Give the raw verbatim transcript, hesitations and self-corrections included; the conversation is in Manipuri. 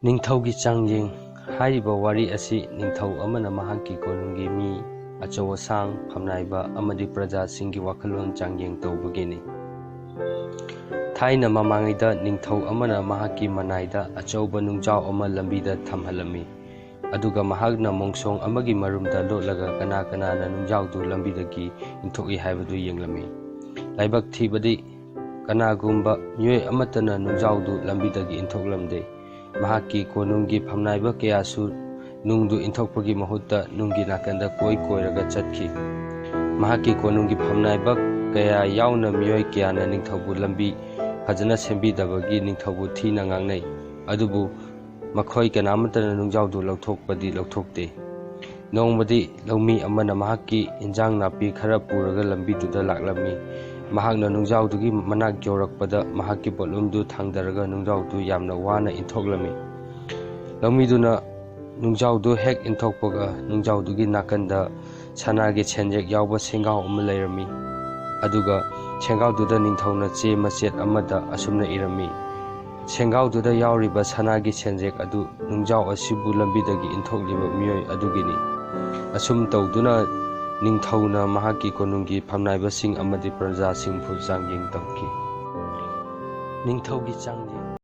ꯅꯤꯡꯊꯧꯒꯤ ꯆꯥꯡꯌꯦꯡ꯫ ꯍꯥꯏꯔꯤꯕ ꯋꯥꯔꯤ ꯑꯁꯤ ꯅꯤꯡꯊꯧ ꯑꯃꯅ ꯃꯍꯥꯛꯀꯤ ꯀꯣꯅꯨꯡꯒꯤ ꯃꯤ ꯑꯆꯧ ꯑꯁꯥꯡ, ꯐꯝꯅꯥꯏꯕ ꯑꯃꯗꯤ ꯄ꯭ꯔꯖꯥꯁꯤꯡꯒꯤ ꯋꯥꯈꯜꯂꯣꯟ ꯆꯥꯡꯌꯦꯡ ꯇꯧꯕꯒꯤꯅꯤ꯫ ꯊꯥꯏꯅ ꯃꯃꯥꯡꯉꯩꯗ ꯅꯤꯡꯊꯧ ꯑꯃꯅ ꯃꯍꯥꯛꯀꯤ ꯃꯅꯥꯏꯗ ꯑꯆꯧꯕ ꯅꯨꯡꯖꯥꯎ ꯑꯃ ꯂꯝꯕꯤꯗ ꯊꯝꯍꯜꯂꯝꯃꯤ꯫ ꯑꯗꯨꯒ ꯃꯍꯥꯛꯅ ꯃꯣꯡꯁꯣꯡ ꯑꯃꯒꯤ ꯃꯔꯨꯝꯗ ꯂꯣꯠꯂꯒ ꯀꯅꯥ ꯀꯅꯥꯅ ꯅꯨꯡꯖꯥꯎꯗꯨ ꯂꯝꯕꯤꯗꯒꯤ ꯏꯟꯊꯣꯛꯏ ꯍꯥꯏꯕꯗꯨ ꯌꯦꯡꯂꯝꯃꯤ꯫ ꯂꯥꯏꯕꯛ ꯊꯤꯕꯗꯤ, ꯀꯅꯥꯒꯨꯝꯕ ꯃꯤꯑꯣꯏ ꯑꯃꯠꯇꯅ ꯅꯨꯡꯖꯥꯎꯗꯨ ꯂꯝꯕꯤꯗꯒꯤ ꯏꯟꯊꯣꯛꯂꯝꯗꯦ꯫ ꯃꯍꯥꯛꯀꯤ ꯀꯣꯅꯨꯡꯒꯤ ꯐꯝꯅꯥꯏꯕ ꯀꯌꯥꯁꯨ ꯅꯨꯡꯗꯨ ꯏꯟꯊꯣꯛꯄꯒꯤ ꯃꯍꯨꯠꯇ ꯅꯨꯡꯒꯤ ꯅꯥꯀꯟꯗ ꯀꯣꯏ ꯀꯣꯏꯔꯒ ꯆꯠꯈꯤ꯫ ꯃꯍꯥꯛꯀꯤ ꯀꯣꯅꯨꯡꯒꯤ ꯐꯝꯅꯥꯏꯕ ꯀꯌꯥ ꯌꯥꯎꯅ ꯃꯤꯑꯣꯏ ꯀꯌꯥꯅ ꯅꯤꯡꯊꯧꯕꯨ ꯂꯝꯕꯤ ꯐꯖꯅ ꯁꯦꯝꯕꯤꯗꯕꯒꯤ ꯅꯤꯡꯊꯧꯕꯨ ꯊꯤꯅ ꯉꯥꯡꯅꯩ꯫ ꯑꯗꯨꯕꯨ ꯃꯈꯣꯏ ꯀꯅꯥꯃꯠꯇꯅ ꯅꯨꯡꯖꯥꯎꯗꯨ ꯂꯧꯊꯣꯛꯄꯗꯤ ꯂꯧꯊꯣꯛꯇꯦ꯫ ꯅꯣꯡꯃꯗꯤ ꯂꯧꯃꯤ ꯑꯃꯅ ꯃꯍꯥꯛꯀꯤ ꯏꯟꯖꯥꯡ ꯅꯥꯄꯤ ꯈꯔ ꯄꯨꯔꯒ ꯂꯝꯕꯤꯗꯨꯗ ꯂꯥꯛꯂꯝꯃꯤ꯫ ꯃꯍꯥꯛꯅ ꯅꯨꯡꯖꯥꯎꯗꯨꯒꯤ ꯃꯅꯥꯛ ꯌꯧꯔꯛꯄꯗ ꯃꯍꯥꯛꯀꯤ ꯄꯣꯠꯂꯨꯝꯗꯨ ꯊꯥꯡꯗꯔꯒ ꯅꯨꯡꯖꯥꯎꯗꯨ ꯌꯥꯝꯅ ꯋꯥꯅ ꯏꯟꯊꯣꯛꯂꯝꯃꯤ꯫ ꯂꯧꯃꯤꯗꯨꯅ ꯅꯨꯡꯖꯥꯎꯗꯨ ꯍꯦꯛ ꯏꯟꯊꯣꯛꯄꯒ ꯅꯨꯡꯖꯥꯎꯗꯨꯒꯤ ꯅꯥꯀꯟꯗ ꯁꯅꯥꯒꯤ ꯁꯦꯟꯖꯦꯛ ꯌꯥꯎꯕ ꯁꯦꯡꯒꯥꯎ ꯑꯃ ꯂꯩꯔꯝꯃꯤ꯫ ꯑꯗꯨꯒ ꯁꯦꯡꯒꯥꯎꯗꯨꯗ ꯅꯤꯡꯊꯧꯅ ꯆꯦ ꯃꯆꯦꯠ ꯑꯃꯗ ꯑꯁꯨꯝꯅ ꯏꯔꯝꯃꯤ, "ꯁꯦꯡꯒꯥꯎꯗꯨꯗ ꯌꯥꯎꯔꯤꯕ ꯁꯅꯥꯒꯤ ꯁꯦꯟꯖꯦꯛ ꯑꯗꯨ ꯅꯨꯡꯖꯥꯎ ꯑꯁꯤꯕꯨ ꯂꯝꯕꯤꯗꯒꯤ ꯏꯟꯊꯣꯛꯂꯤꯕ ꯃꯤꯑꯣꯏ ꯑꯗꯨꯒꯤꯅꯤ꯫ ꯑꯁꯨꯝ ꯇꯧꯗꯨꯅ ꯅꯤꯡꯊꯧꯅ ꯃꯍꯥꯛꯀꯤ ꯀꯣꯅꯨꯡꯒꯤ ꯐꯝꯅꯥꯏꯕꯁꯤꯡ ꯑꯃꯗꯤ ꯄ꯭ꯔꯖꯥꯁꯤꯡꯕꯨ ꯆꯥꯡꯌꯦꯡ ꯇꯧꯈꯤ"꯫ ꯅꯤꯡꯊꯧꯒꯤ ꯆꯥꯡꯌꯦꯡ꯫